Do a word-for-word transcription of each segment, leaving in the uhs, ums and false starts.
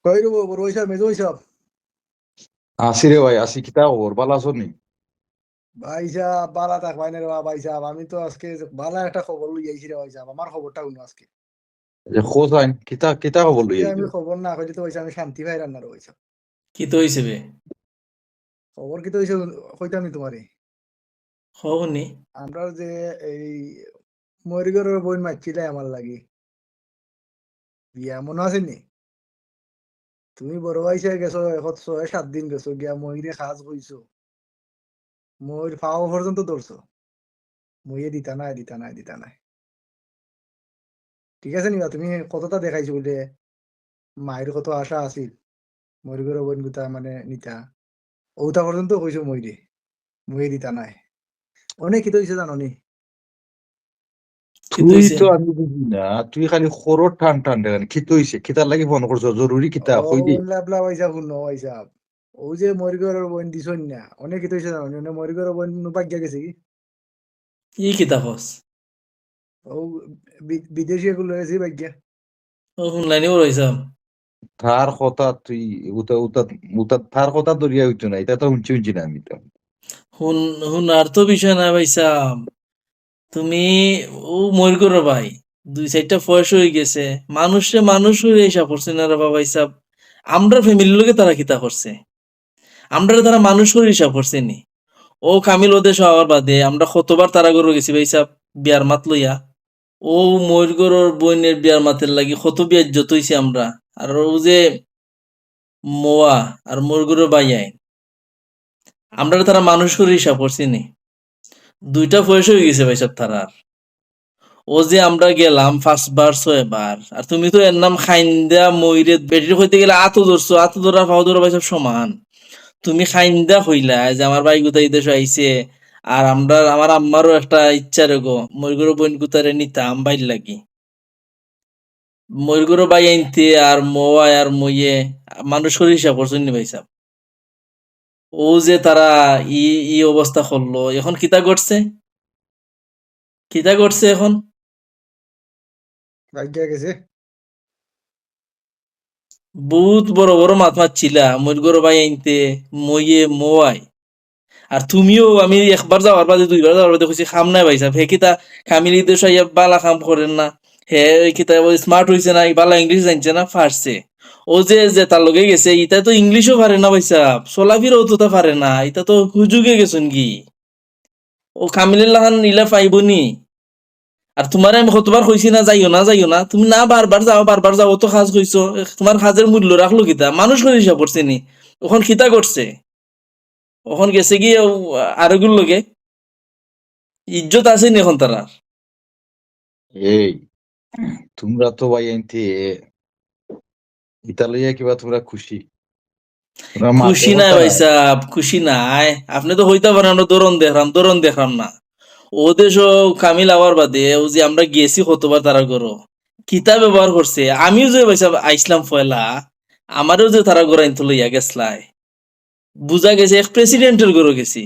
কই রে বড় ভাই সাহেব, মেজো ভাই সাহেব? আছি রে ভাই, আছি। কিতা খবর? ভালা আছো নি? ভাই সাহেব, ভালা থাকবায় না রে বা-, ভাই সাহেব। আমি তো আজকে ভালা একটা খবর লই আইছি রে ভাই সাহেব। আমার খবরটা হুনো আজকে। যে খোঁজ আইন, কিতা, কিতা খবর লই আজকে আমি আইছো? খবর না কইলে তো ভাই সাহেব আমি শান্তি পাইরাম না রে ভাই সাহেব। কিতা অইছে বে? খবর কিতা অইছে কইতাম নি তুমারে? খবর নি? আমরা যে এই ময়ূরগড়ের বইন মারছিলে আমার লাগি। বিয়া মনো আছে নি? তুমি বড় ভাই সাহেব গেছো, এখন ছয় সাত দিন গেছো, গিয়া ময়ূরে কাজ কইছো। ময়ূর পাও পর্যন্ত ধরছো। ময়ূরে দিতা নাই, দিতা নাই, দিতা নাই। ঠিক আছে নি বা? তুমি কতটা দেখাইছো বুলে মায়ের কত আশা আছিল। ময়ূরগড়ের বইন গুতা মানে নিতা। ওটা পর্যন্ত কইছো ময়ূরে। ময়ূরে দিতা নাই। অনেক কিতা অইছে জানো নি? কিতা তুই অইছে? তো আমি বুঝি না, তুই খালি খরর টান টান দেখান। কিতা অইছে? কিতার লাগি ফোন করছো? জরুরি কিতা? ও, কই দে। উল্লা আবলা ভাই সাহেব, হুনো ভাই সাহেব। ও যে ময়ূরগড়ের বইন দিছইন না, অনেক কিতা অইছে জানো নি? মানে ময়ূরগড়ের বইন নু ভাগিয়া গেছে কি? ই কিতা কস? ও বি-, বিদেশি এগুলো এসে ভাগিয়া। ও হুনলাইনি বড় ভাই সাহেব। তার কথা তুই উতা, উতা, উতা, তার কথা ধরিয়া অইতো না, ইতা তো হুনছি, হুনছি না আমি তো। হুন, হুনার তো বিষয় না ভাই সাহেব। তুমি ও ময়ূরগড়ের ভাই, দুই চাইরটা ফয়স অই গেছে, মানুষরে মানুষ করি হিসাব করছে না রে বা ভাই সাহেব। আমরা ফ্যামিলির লগে তারা কিতা করছে? আমরারে তারা মানুষ করি হিসাব করছে নি? ও কামিল ও দেশো আওয়ার বাদে আমরা কতবার তারা ঘরো গেছি ভাই সাহেব, বিয়ার মাত লইয়া। ও ময়ূরগড়ের বইনের বিয়ার মাতের লাগি কত বেইজ্জত অইছি আমরা। আর ও যে মোয়া আর ময়ূরগড়ের ভাইয়াইন, আমরারে তারা মানুষ করি হিসাব করছে নি? দুইটা ফয়স অই গেছে ভাই সাহেব তারার। ও যে আমরা গেলাম পাঁচবার ছয়বার, আর তুমি তো এর নাম খাইন্দা ময়ূরে বেটির কইতে গেলে আতো ধরছো, আতো ধরা পাও ধরা ভাই সাহেব সমান। তুমি খাইন্দা কইলা যে আমার ভাই গুতা ই দেশো আইছে, আর আমরা, আমার আম্মারও একটা ইচ্ছা রে গো, ময়ূরগড়ের বইন গুতারে নিতাম ভাইর লাগি। ময়ূরগড়ের ভাইয়াইন্তে আর মোয়ায় আর মইয়ে মানুষ করি হিসাব করছইন নি ভাই সাহেব? ও যে তারা ই, ই অবস্থা করলো, এখন কিতা ঘটছে? কিতা ঘটছে এখন? ভাগিয়া গেছে। বহুত বড় বড় মাত মাতছিলা, ময়ূরগড়ের ভাইয়াইন্তে, মইয়ে, মোয়ায়। আর তুমিও, আমি একবার যাওয়ার বাদে, দুইবার যাওয়ার বাদে কইছি, "কাম নাই ভাই সাহেব।" হে কিতা কামিল ই দেশো আইয়া বালা কাম করের না? হে কিতা ও smart অইছে না, বালা English জানছে না, পারছে। ও যে, যে তার লগে গেছে, ইতা তো English-ও পারে না ভাই সাহেব, চলাফিরাও তো তা পারে না, ইতা তো হুজুগে গেছইন গি। ও কামিলর লাখান ইলা পাইবো নি? আর তুমারে আমি কতবার কইছি না, যাইও না, যাইও না, তুমি না বারবার যাও, বারবার যাও, অত কাজ কইছো, তুমার কাজের মূল্য রাখলো কিতা? মানুষ করি হিসাব করছে নি? অখন কিতা ঘটছে? অখন গেছে গি ও আরোগুর লগে। ইজ্জত আছে নি অখন তারার? এই, তুমরা তো ভাইয়াইন্তে, ইতা লইয়া কিবা তুমরা খুশি? তুমরা মাতে খুশি নায় কথা ভাই নাই। সাহেব, খুশি নায়। আপনে তো কইতা পারইন, আমরা ধরন দেখরাম, ধরন দেখরাম না। ও দেশো কামিল আওয়ার বাদে, ও যে আমরা গেছি কতবার তারার ঘরো, কিতা ব্যবহার করছে। আমিও যে ভাই সাহেব আইছলাম পয়লা, আমারেও যে তারার ঘরো আইনতো লইয়া গেছলায়, বুঝা গেছে এক president-র ঘরো গেছি।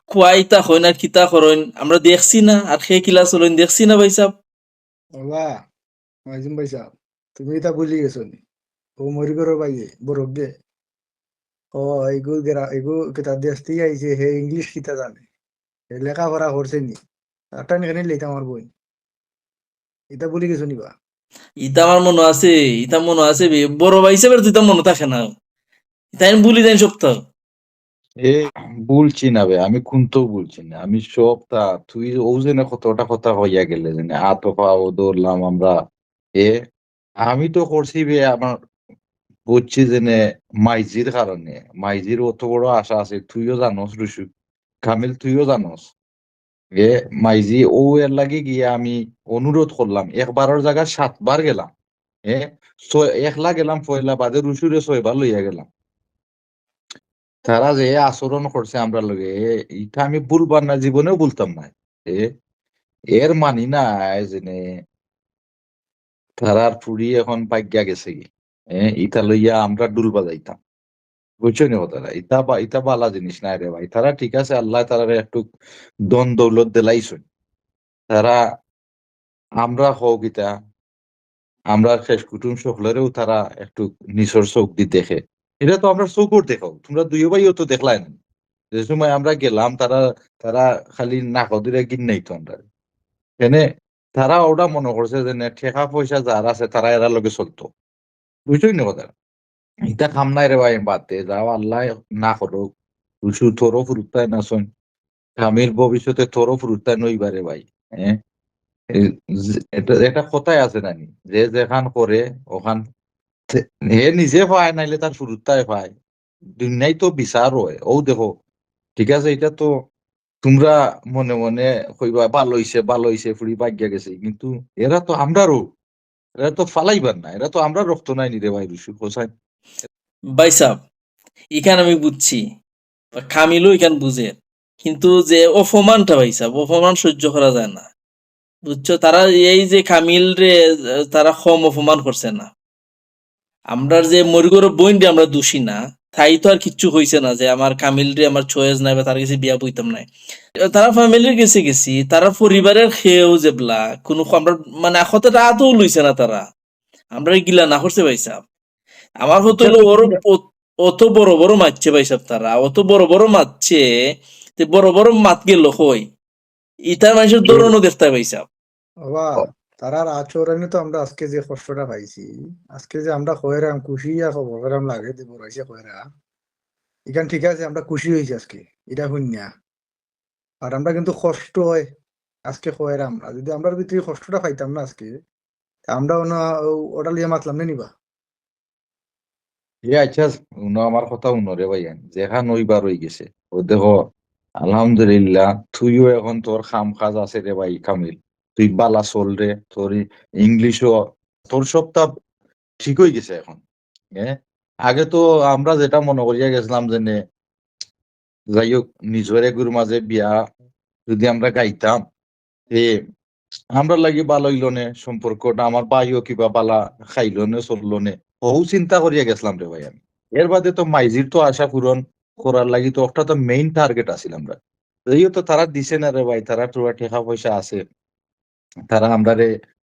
কুয়াইতা কইন আর কিতা করইন, আমরা দেখছি না, আর হে কিলা চলইন দেখছি না ভাই সাহেব। ওবা, মাইজুম ভাই সাহেব, তুমি ইতা ভুলি গেছো নি? ও ময়ূরগড়ের ভাইয়ে, বড় গে। ও, এগু গেরা-, এগু কিতা দেশ থাকি আইছে, হে English কিতা জানে? হে লেখাপড়া করছে নি? তারটা নি কেনে লইতাম আমার বইন। ইতা ভুলি গেছো নি বা? ইতা আমার মনো আছে, ইতা মনো আছে বে। বড় ভাই হিসাবে তো ইতা মনো থাকে না। ইতা আমি ভুলি যাই সপ্তাহ। এ, ভুলছি না বে, আমি কুন্তাও ভুলছি না। আমি সবতা, তুই ও যেনে কতটা কথা কইয়া গেলে যেনে, আতো পাও ধরলাম আমরা। এ, আমি তো করছি বে, আমার বুঝছি যেনে মাইজির কারণে। মাইজির অত বড় আশা আছে, তুইও জানোস রুশু, কামিল তুইও জানোস। এ, মাইজি ও এর লাগি গিয়া আমি অনুরোধ করলাম, একবারর জাগা সাতবার গেলাম। এ, ছয়, একলা গেলাম পয়লা, বাদে রুশুরে ছয়বার লইয়া গেলাম। তারা যে আচরণ করছে আমরার লগে, এ, ইটা আমি ভুলবার না, জীবনেও ভুলতাম না। এ, এর মানি না, এ, যেনে তারার ফুড়ি এখন ভাগিয়া গেছে গি। এ, ইতা লইয়া আমরা ঢুল বাজাইতাম। বুঝছো নি কথাটা? ইতা বা-, ইতা বালা জিনিস নায় রে ভাই। তারা ঠিক আছে, আল্লায় তারারে একটু ধন দৌলত দিলাইছইন। তারা, আমরা কও কিতা, আমরার শেষ কুটুম সকলেরেও তারা একটু নিচর চউখ দি দেখে। ইটা তো আমরার চউখর দেখাও, তুমরা দুইও ভাইও তো দেখলায় না। যে সময় আমরা গেলাম, তারা, তারা খালি নাকো ধরিয়া ঘিন্নাইতো আমরারে। এনে তারা ওটা মনো করছে যে নে, টেকা পয়সা যার আছে, তারা এরার লগে চলতো। বুঝছইন নি কথা? ইতা কাম নায় রে ভাই, বাদ দে, যাও, আল্লায় না করউক। রুশু, তোরও ফুরুত্তাইন আছইন। কামিল ভবিষ্যতে তোরও ফুরুত্তাইন অইবা রে ভাই। হ্যাঁ? এই যে, এটা, এটা কথায় আছে না নি? যে যেখান করে, ওখান থে-, হে নিজে পায়, নাইলে তার ফুরুত্তায় পায়। দুনিয়ায় তো বিচার অয়। ও দেখো, ঠিক আছে, এটা তো তুমরা মনে মনে কইবা, "ভালা অইছে, ভালা অইছে, ফুড়ি ভাগিয়া গেছে।" কিন্তু এরা তো আমরারও, এরা তো ফালাইবার না, এরা তো আমরার রক্ত নায় নি রে ভাই, রুশু, কও চাইন। ভাইসাব, ইখান আমি বুঝছি, কামিলও ইখান বুঝের, কিন্তু যে অপমানটা ভাইসাব, অপমান সহ্য করা যায় না, বুঝছো? তারা এই যে কামিলরে, তারা কম অপমান করছে না। আমরার যে মরিগর বইনরে আমরা দোষী না, তাই তো আর কিচ্ছু কইছে না যে আমার কামিলরে আমার choice নাই বা তার গেছে বিয়া বইতাম নায়। তারা ফ্যামিলির গেছে গেছি, তারা পরিবারের কেউ যেবলা, কোনো ক-, আমরা মানে কথাটা আতও লইছে না তারা। আমরা গিলা না করছে ভাইসাব। আমার কথা অইলো ওর অত বড় বড় মাতছে ভাইসাব তারা, অত বড় বড় মাতছে, তে বড় বড় মাত গেল কই? ইতার মানুষের ধরনও দেখতে ভাইসাব। বাবা, তারার আচরণে তো আমরা আজকে যে কষ্টটা পাইছি, আজকে যে আমরা কইরাম খুশি ইয়া খবর কইরাম লাগে দিব রইছে কইরা, ইখান ঠিক আছে, আমরা খুশি অইছি আজকে, ইটা হুনিয়া। আর আমরা কিন্তু কষ্ট অয় আজকে কইরাম আমরা, যদি আমরার ভিতরে কষ্টটা পাইতাম না আজকে, তে আমরা অনা, ও-, ওটা লইয়া মাতলাম না নি বা। এ আচ্ছা, হুনো আমার কথা হুনো রে ভাই, যেখান অইবার অই গেছে। ও দেখো, আলহামদুলিল্লাহ, তুইও এখন তোর কাম কাজ আছে রে ভাই কামিল, তুই ভালা চল রে, তোর ই-, ইংলিশও তোর সবটা ঠিক অই গেছে এখন। হ্যাঁ, আগে তো আমরা যেটা মনো করিয়া গেছিলাম যে নে, যাই হোক, নিজর এগুর মাঝে বিয়া যদি আমরা গাইতাম, তে আমরার লাগি ভালা অইলো নে সম্পর্কটা, আমার ভাইও কিবা ভালা খাইলো নে, চললো নে, হউ চিন্তা করিয়া গেছিলাম রে ভাই আমি। এর বাদে তো মাইজির তো আশা পূরণ করার লাগি তো একটা তো main target আছিল আমরা। যদিও তো তারা দিছে না রে ভাই, তারা তো টেকা পয়সা আছে, তারা আমরারে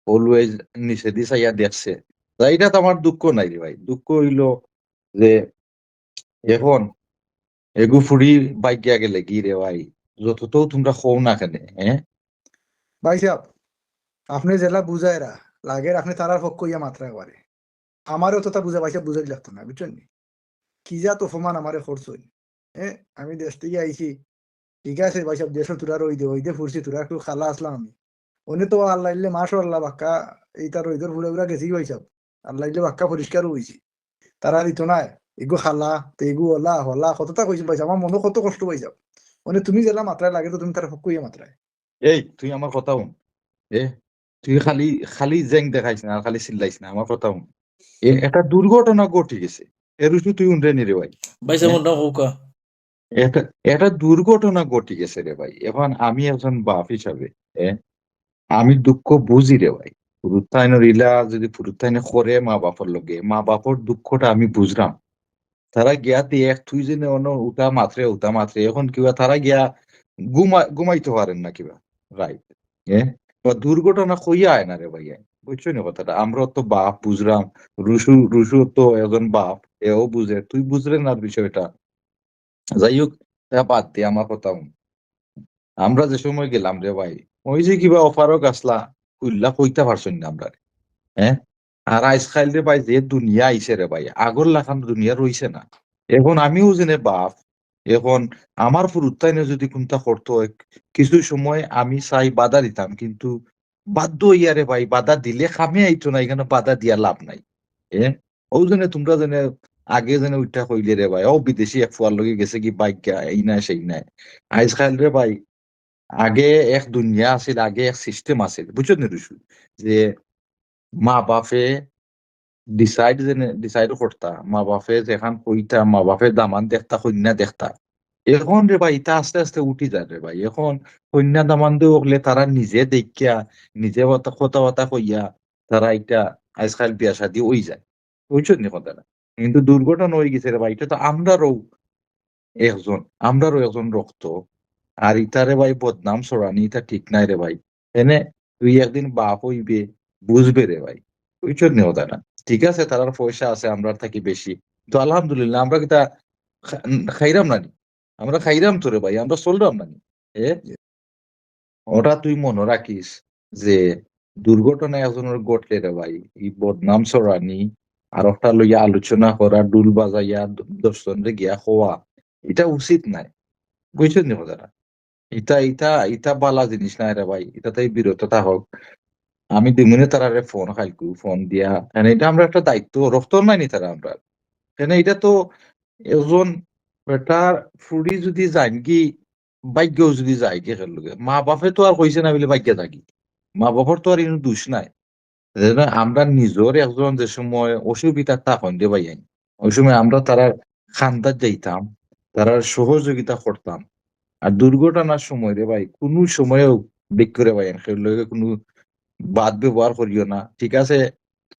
always নিচেদি চাইয়া দেখছে। তা ইটা তো আমার দুঃখ নাই রে ভাই, দুঃখ অইলো যে এখন এগু ফুড়ি ভাগিয়া গেলে গি রে ভাই, যততাউ তুমরা কও না কেনে, হ্যাঁ? ভাইসাব, আপনে যেলা বুঝাইরা, লাগের আপনে তারার পক্ষ ইয়া মাতরা একবারে। আমারে অততা বুঝা ভাইসাব বুঝাইল লাগতো না, বুঝছইন নি? কি জাত অপমান আমারে করছইন। হ্যাঁ, আমি দেশ থাকি আইছি, ঠিক আছে ভাইসাব, দেশো থুড়া রইদে, অইদে ফুরছি, থুড়া একটু খালা আছলাম আমি। অনে তো আল্লাহ ইল্লে মাশাআল্লাহ বাক্কা, ইতা রইদর ফুড়া ফুড়া গেছি ভাইসাব। আল্লাহ ইল্লে বাক্কা পরিষ্কার অইছি। তারা দিতো নায়, এগু খালা, তে এগু অলা, হলা, কততা কইছিল ভাইসাব, আমার মনো কত কষ্ট ভাইসাব। অনে তুমি যেলা মাতরায় লাগে তো তুমি তারার পক্ষ ইয়া মাতরায়। এই, তুই আমার কথা হুন। এ, তুই খালি, খালি জেং দেখাইস না, আর খালি চিল্লাইস না, আমার কথা হুন। এ, একটা দুর্ঘটনা ঘটি গেছে। এ রুশু, তুই হুনরে নি রে ভাই। ভাইসাব, হ্যাঁ? অটা কউক্কা। এটা, এটা দুর্ঘটনা ঘটি গেছে রে ভাই। এখন আমি একজন বাপ হিসাবে, এ, আমি দুঃখ বুঝি রে ভাই। ফুরুত্তাইনর ইলা যদি ফুরুত্তাইনে করে মা বাপর লগে, মা বাপর দুঃখটা আমি বুঝরাম। তারা গিয়া তে এক তুই যেনে অনো উতা মাতরে, উতা মাতরে, এখন কিবা তারা গিয়া ঘুমা-, ঘুমাইতো পারের না কিবা, রাইত। এ? বা দুর্ঘটনা কইয়া আয় না রে ভাই, বুঝছো নি কথাটা? আমরা তো বাপ বুঝরাম, রুশু, রুশু তো একজন বাপ, এও বুঝে, তুই বুঝরে না বিষয়টা। যাই হোক, তা বাদ দে, আমার কথা হুন। আমরা যে সময় গেলাম রে ভাই, ওই যে কিবা অপারগ আছলা, খুইল্লা কইতা পারছইন না আমরারে। হ্যাঁ? আর আইজকাইল রে ভাই, যে দুনিয়া আইছে রে ভাই, আগর লাখান দুনিয়া রইছে না। এখন আমিও যেনে বাপ, এখন আমার ফুরুত্তাইনে যদি কুনতা করতো অয়, কিছু সময় আমি চাই বাধা দিতাম, কিন্তু বাধ্য অইয়া রে ভাই, বাধা দিলে কামে আইতো না, ইখানো বাধা দিয়া লাভ নাই। এ? অউ যেনে তুমরা যেনে আগে যেনে উইটা কইলে রে ভাই, অউ বিদেশি এক ফুয়ার লগে গেছে গি ভাগিয়া, এই নায় সেই নায়। আইজকাইল রে ভাই, আগে এক দুনিয়া আছিল, আগে এক system আছিল, বুঝছো নি রুশু? যে মা বাপে decide যেনে, decide করতা, মা বাপে যেখান কইতা, মা বাপে দামান দেখতা, কইন্যা দেখতা। এখন রে ভাই, ইতা আস্তে আস্তে উঠি যায় রে ভাই। এখন কইন্যা দামান্দে অকলে তারা নিজে দেখিয়া, নিজে কথা, কথাবার্তা কইয়া, তারা ইটা আইজকাইল বিয়া শাদি অই যায়। বুঝছো নি কথাটা? কিন্তু দুর্ঘটনা অই গেছে রে ভাই, ইটা তো আমরারও একজন, আমরারও একজন রক্ত। আর ইতারে ভাই বদনাম ছড়ানি, ইটা ঠিক নায় রে ভাই। এনে তুই একদিন বাপ অইবে, বুঝবে রে ভাই। বুঝছস নি কথাটা? ঠিক আছে, তারার পয়সা আছে আমরার থাকি বেশি, তো আলহামদুলিল্লাহ, আমরা কিতা খা-, খাইরাম না নি? আমরা খাইরাম তো রে ভাই, আমরা চলরাম না নি? এ? ওটা তুই মনো রাখিস যে দুর্ঘটনা একজনর ঘটলে রে ভাই, ই বদনাম ছড়ানি, আর ওটা লইয়া আলোচনা করা, ঢুল বাজাইয়া দ-, দশ জনরে গিয়া কওয়া, এটা উচিত নায়। বুঝছস নি কথাটা? ইতা, ইতা, ইতা বালা জিনিস নায় রে ভাই, ইতা তাই বিরত থাকউক। আমি দিমুনে তারারে ফোন, কাইলকু ফোন দিয়া, কারণ এটা আমরা একটা দায়িত্ব, রক্ত নাই নি তারা আমরা। কারণ এটা তো একজন বেটার ফুড়ি যদি যাইনগি, ভাগ্যও যদি যায়গি এর লগে, মা বাপে তো আর কইছে না বলে ভাগ্য যাগি, মা বাপর তো আর ইনো দোষ নাই। যেন আমরা নিজর একজন যে সময় অসুবিধা থাকইন রে ভাই, ওই সময় আমরা তারার খান্দাত যাইতাম, তারার সহযোগিতা করতাম। আর দুর্ঘটনার সময় রে ভাই, কোনো সময়ও দেখ করে ভাই, কেউ লগে কোনো বাদ ব্যবহার করিও না, ঠিক আছে?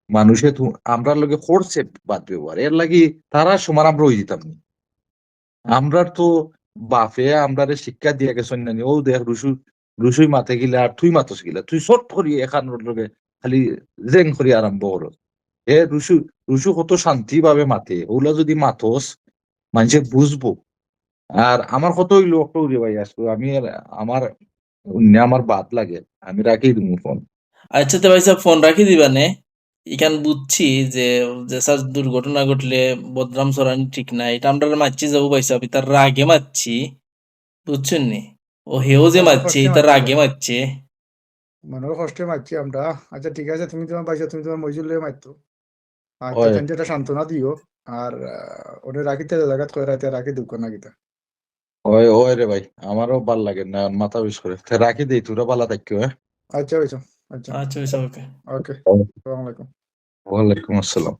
মানুষে তো আমরার লগে করছে বাদ ব্যবহার, এর লাগি তারার সমান আমরা হয়ে যেতাম না। আমরার তো বাপে আমরারে শিক্ষা দিয়া গেছইন না নি, "ও দেখ রুশু, রুশুই মাতে গিলা আর তুই মাতস গিলা, তুই শর্ট করি এখানোর লগে খালি জেং করি আরম্ভ করস।" এ রুশু, রুশু কত শান্তিভাবে মাতে, ওলা যদি মাতস, মানুষে বুঝবো। আর আমার কথা হইলো, একটা রে ভাই, আজকে আমি আর আমার, অন্য আমার বাদ লাগে, আমি রাখি দিমু ফোন। আচ্ছা, তো ভাই সাহেব, ফোন রাখি দিবা নে? ইখান বুঝছি যে, যে স্যার দুর্ঘটনা ঘটলে বদনাম ছড়ানি ঠিক না, এটা আমরা মাতছি যাবো ভাই সাহেব, ইতার রাগে মাতছি, বুঝছইন নি? ও হেও যে মাতছে, ইতার রাগে মাতছে। মনের কষ্টে মাতছি আমরা। আচ্ছা, ঠিক আছে, তুমি তোমার ভাই সাহেব, তুমি তোমার মইজুল লইয়া মাততো। আচ্ছা, ওই। তাইন যেটা সান্ত্বনা দিও, আর, আহ, ওরে রাখিতে জাগাত কই রাইতে রাখি দুঃখ না কিতা। ওই, ওই রে ভাই, আমারও ভালা লাগে না, মাথা বিষ করে। তে রাখি দেই, তোরা ভালা থাকিও, হ্যাঁ? আচ্ছা, ভাই সাহেব, আচ্ছা। আচ্ছা, ভাই সাহেব, ওকে। ওকে, ওই। আসসালামু আলাইকুম। ওয়ালাইকুম আসসালাম।